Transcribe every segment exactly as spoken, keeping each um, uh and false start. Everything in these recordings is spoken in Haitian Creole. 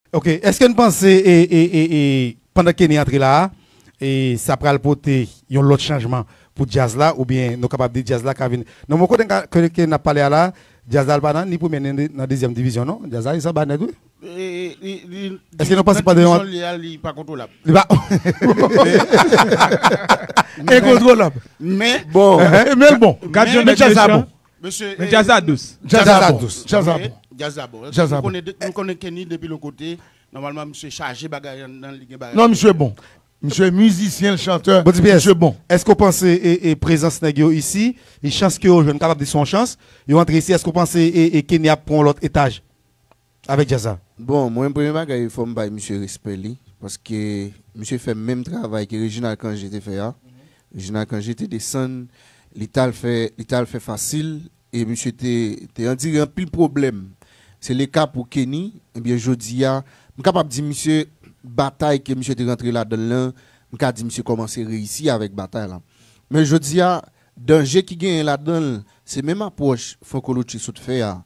Ok, èske n panse e, e, e, e, pandan Kenny antre la a, e sa pral pote yon lòt chanjman pou djaz la, oubyen nou kapab di djaz la ka vin nan bon kote n ka- ke, ke n ap pale a la, djaz la pa nan ni premyè ni de- nan dezyèm divizyon non, djaz la li sanba nèt wi. Èske nou panse pandan yon li pa kontwolab. Li pa enkontwolab. Men bon, men l bon. Gad yon djaz la bon. Men djaz la dous. Djaz la bon. Djaz la bon. Djaz la bon. Nou konnen Kenny depi lòt kote. Nòmalman misye chaje bagay nan li gen bagay. Non, misye bon. Misye mizisyen, l chantè. Bon, T P S, misye bon. Èske w panse e, e prezans nèg yo isi, e chans ke yo jwenn, kapab di se yon chans, yo antre isi, èske w panse e, e Kenny ap pran yon lòt etaj avèk djaz la? Bon, mwen premye bagay fò m bay misye respè li, paske misye fè menm travay ke Reginald Cangé te fè a. Reginald Cangé te desann, li t al fè, li t al fè fasil, e misye te, te andire anpil pwoblèm. Se le ka pou Kenny, ebyen jodi a, m kapab di misye batay ke misye te rantre ladan l lan, m ka di misye kòmanse reyisi avèk batay la. Men jodi a, danje ki genyen ladan l, se menm apwòch Franco Lucci sot fè a.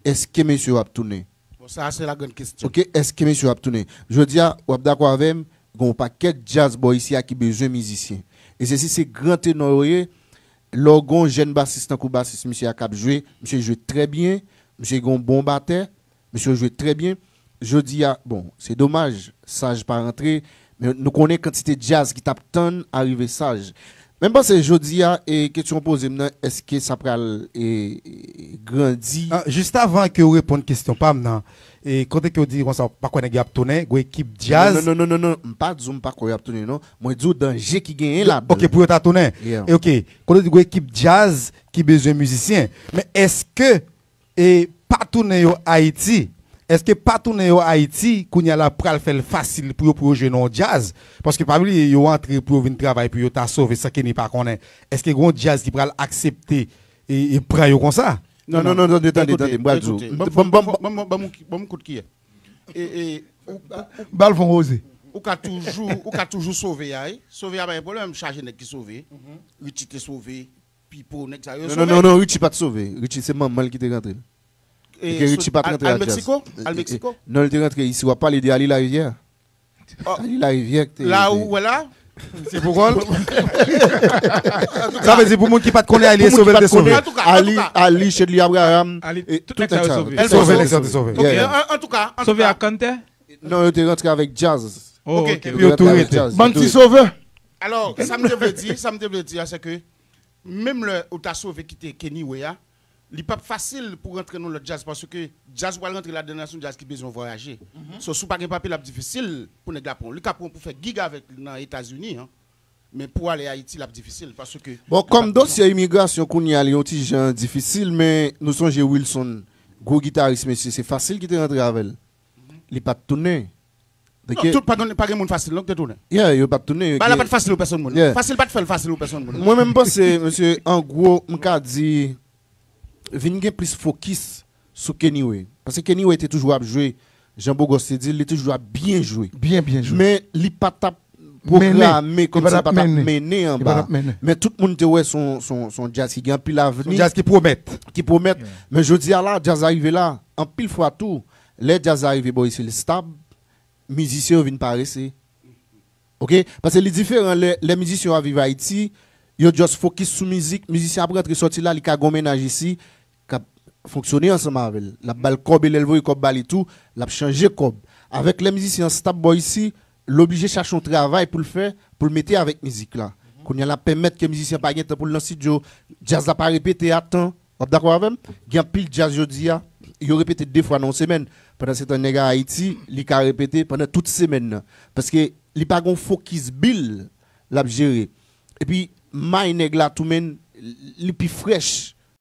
Èske mesye yo ap tounen? Bon, sa se la grande question. Ok, èske mesye yo ap tounen? Jodi a, w ap dakò avè m, gen yon pakèt djaz bò isi a ki bezwen mizisyen. E se si se gran tenò yo ye, lè w gen yon jèn basis tankou basis misye a k ap jwe, misye jwe trè byen, misye gen yon bon batè, misye jwe trè byen. Jodi a, bon, se domaj, Saj pa rantre, men nou konnen kantite djaz ki t ap tann arive Saj. Men m panse jodi a, e kesyon w poze m nan, èske sa pral e, e, grandi? Ah, jis avan ke w reponn kesyon pa m nan, e kote ke w di konsa, w pa kwè nèg yo ap tounen, gwo ekip djaz? Non, non, non, non, non, m pa di w m pa kwè y ap tounen, non. Mwen di w danje ki genyen ladan l. Ok, pou yo ta tounen. Yeah. E ok, kote w di gwo ekip djaz ki bezwen mizisyen. Men èske e pa tounen yo Ayiti, èske pa tounen yo Ayiti, kounye a la pral fè l fasil pou yo, pou yo jwe nan yon djaz? Paske pa bliye, yo antre pou yo vin travay, pou yo ta sove san Kenny pa konnen. Èske gen yon djaz ki pral aksepte e, e pran yo konsa? Non, non, non, tande, tande, tande, m pral di w. Ban m kout kiyè. E, e, ou, ou, ou, Ba l fon woze. Ou ka toujou, ou ka toujou sove a, wi. Sove a pa gen pwoblèm, chaje nèg ki sove. Richie te sove, Pipo, nèg sa yo sove. Non, non, non, non, Richie pa t sove. Richie se manman l ki te rantre l. E ke Richie pa t rantre al Meksiko? Al Meksiko? Non, li te rantre isi. W ap pale de Ali Larivière. Ali Larivière ki te la ou wè la? Se pou kò l. Sa vle di pou moun ki pa t konnen Ali, sove l te sove. Antouka, Ali, antouka. Ali, Chedly Abraham, Ali, e tout nèg sa yo sove. Sove, nèg sa yo te sove. Ok, an- antouka, antouka. Sove ak Kantè? Non, yo te rantre avèk djaz. Oh, ok, ok. Epi yo tou rete. Bann ti sove. Alò, sa m te vle di, sa m te vle di a, se ke menm lè ou ta sove kite Kenny Way a, li p ap fasil pou rantre nan lòt djaz, paske djaz ou pral rantre ladan nan se yon djaz ki bezwen vwayaje. So, si w pa gen papye, l ap difisil pou nèg la pran w. Li ka pran w pou fè gig avèk li nan Etazini, an. Men pou ale Ayiti, l ap difisil, paske... Bon, kòm dosye imigrasyon kounye a, li yon ti jan difisil, men nou sonje Wilson, gwo gitaris, mesye, se fasil ki te rantre avè l. Li pa t tounen. Non, tout, pa gen, pa gen moun fasil, non, ki te tounen. Yeah, yo pa t tounen. Bagay la pa t fasil pou pèsonn moun. Yeah. Fasil pa t fè l fasil pou pèsonn moun. Mwen menm, m panse, mesye, an gwo, m ka di, vin gen plis fokis sou Kenny Way. Paske Kenny Way te toujou ap jwe, jan Bogòs te di l, li toujou ap byen jwe. Byen, byen jwe. Men li pa t ap pwograme kòmsi li pa t ap mennen anba. Men tout moun te wè se yon, se yon, se yon djaz ki gen anpil avni. Se yon djaz ki pwomèt. Ki pwomèt. Men jodi a la, djaz la rive la, anpil fwa tou, lè djaz la rive bò isi, li stab, mizisyen yo vin parese. Ok? Paske li diferan lè, lè mizisyen yo ap viv Ayiti, yo just fokis sou mizik, mizisyen ap rantre sòti la, li ka gen yon mennaj isi, k ap fonksyone ansanm avè l. L ap ba l kòb e lè l voye kòb ba li tou, l ap chanje kòb. Avèk lè mizisyen an stab bò isi, l oblije chache yon travay pou l fè, pou l mete avèk mizik la. Kounye a l ap pèmèt ke mizisyen pa gen tan pou l nan estidyo, djaz la pa repete a tan. W ap dakò avè m? Gen anpil djaz jodi a, yo repete de fwa nan yon semèn. Pandan se tan nèg a Ayiti, li ka repete pandan tout semèn nan. Paske li pa gen yon fokis bil l ap jere. Epi may nèg la tou menm, li pi frèch.